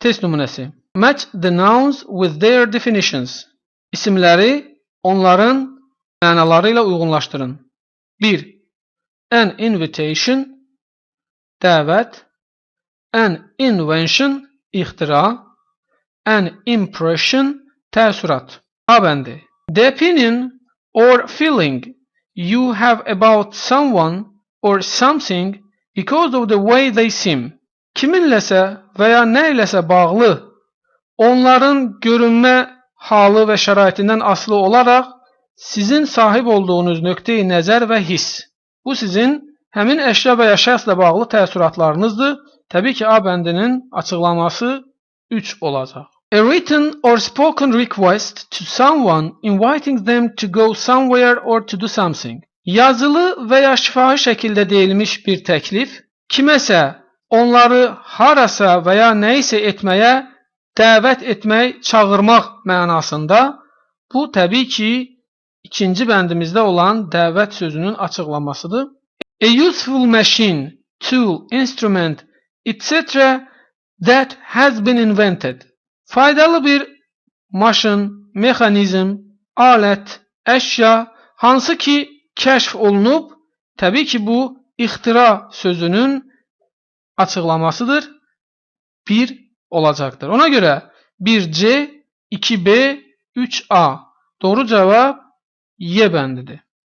Test nümunəsi. Match the nouns with their definitions. İsimləri onların mənaları ilə uyğunlaşdırın. 1. An invitation, dəvət. An invention, ixtira. An impression, təəssürat. A bəndi. The opinion or feeling you have about someone or something because of the way they seem. Kiminləsə və ya nə iləsə bağlı onların görünmə halı və şəraitindən asılı olaraq sizin sahib olduğunuz nöqteyi nəzər və hiss. Bu sizin həmin əşya və ya şəxslə bağlı təəssüratlarınızdır. Təbii ki, A bəndinin açıqlaması 3 olacaq. A written or spoken request to someone inviting them to go somewhere or to do something. Yazılı və ya şifahi şəkildə deyilmiş bir təklif kiməsə onları harasa və ya nəyisə etməyə dəvət etmək, çağırmaq mənasında. Bu təbii ki, ikinci bəndimizdə olan dəvət sözünün açıqlamasıdır. A useful machine, tool, instrument, etc. that has been invented. Faydalı bir maşın, mexanizm, alət, əşya, hansı ki kəşf olunub, təbii ki, bu ixtira sözünün açıqlamasıdır. 1 olacaqdır. Ona görə 1C, 2B, 3A. Doğru cavab Y bəndidir.